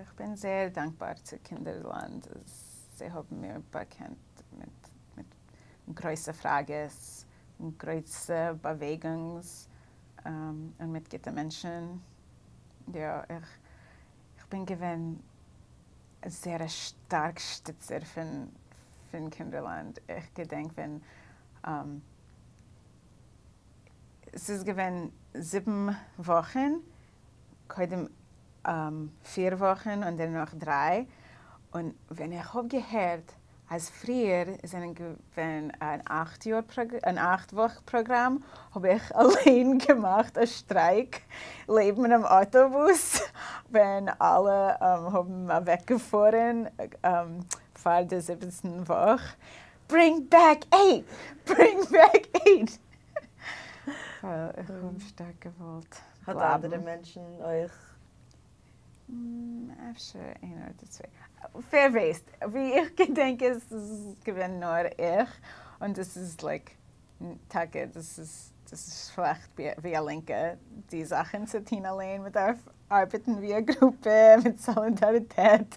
איך בין זייער דאנקבאר צו קינדערלאנד אז זיי האבן מיר באקענט מיט מיט גרויסע פראגעס און גרויסע באוועגונגס און מיט גוטע מענטשן. יא, איך איך בין געווען זייער א שטארק שטיצער פון פון קינדערלאנד. איך געדענק ווען ס'איז געווען 7 וואכן, קודם 4 וואכן און דערנאך 3, און ווען איך האב געהערט אז פריער זענען געווען אן 8 יאר, אן 8 וואך פראגראם, האב איך אליין געמאכט א שטרייק לעבן דעם אויטאבוס, ווען אלע האבן אוועקגעפארן פאר די 17 וואך. "Bring back 8! Bring back 8!" ווייל איך האב שטארק געוואלט האט בלייבן. אנדערע מענטשן אויך? אפשר איינער אדער צוויי. ווער ווייסט? ווי איך געדענק, עס איז געווען נאר איך. און דאס איז like, טאקע, דאס איז שלעכט ווי א לינקע, די זאכן צו טון אליין. מען דארף ארבעטן ווי א גרופע, מיט סאלידאריטעט.